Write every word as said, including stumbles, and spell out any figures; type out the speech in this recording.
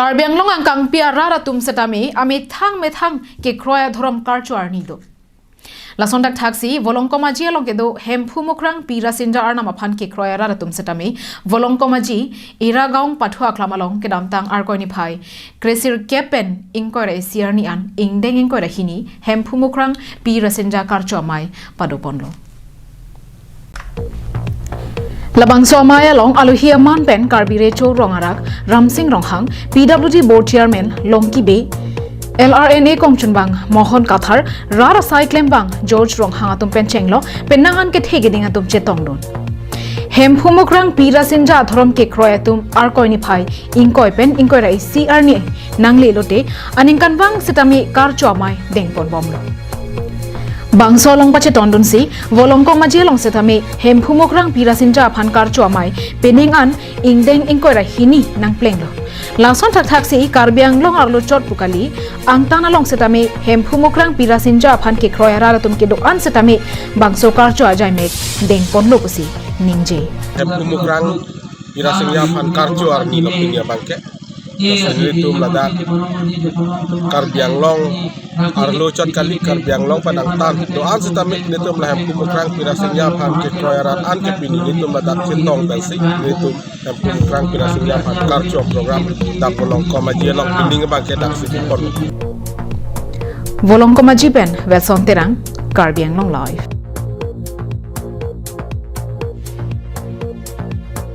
Karbi Anglong angkangpi arat atum setame amethang methang kekroi adhorom karcho arni do. Lason thakthaksi Volongkom Aji along kedo Hemphu Mukrang Pi Rasinja arnam aphan kekroi arat atum setame Volongkom Aji Ira Gaon Pathu Aklam along kedamtang Arkoi niphai kresirkep pen ingkoi ra isi arni an ingdeng ingkoi ra hini Hemphu Mukrang Pi Rasinja karcho amei padoponlo. Labangso amei along alohi aman pen Karbi Recho Rong Arak Ramsing Ronghang, P W D Board Chairman Longki Bey, L R N A kongchunbang Mohon Kathar, rat asai klembang George Ronghang atum pen chenglo penang an kethe keding atum chetongdun. Hemphu Mukrang Pi Rasinja adhorom kekroi atum Arkoi niphai ingkoi pen ingkoi ra isi arni nangle lote aningkanvang setame karcho amei dengponbomlo. Bangso along pachetongdunsi Volongkom Aji along setame Hemphu Mukrang Pi Rasinja aphan karcho amei penang an ingdeng ingkoi ra hini nangplenglo. Lason thakthaksi Karbi Anglong arlo chot pu kali, angtan along setame Hemphu Mukrang Pi Rasinja aphan kekroi arat atum kedo-an setame bangso karcho ajaimek dengponlo pusi ningje. Hemphu Mukrang Pi Rasinja aphan karcho arni lo pini abangke. Lason nelitum ladak Karbi Anglong arlo chot kali, Karbi Anglong pen angtan do-an setame nelitum la Hemphu Mukrang Pi Rasinja aphan kekroi arat an ke pini nelitum ladak chetong pensi nelitum Hemphu Mukrang Pi Rasinja aphan karcho program dak Volongkom Aji along pining abangke daksi pon. Volongkom Aji pen Wilson Terang, Karbi Anglong Live.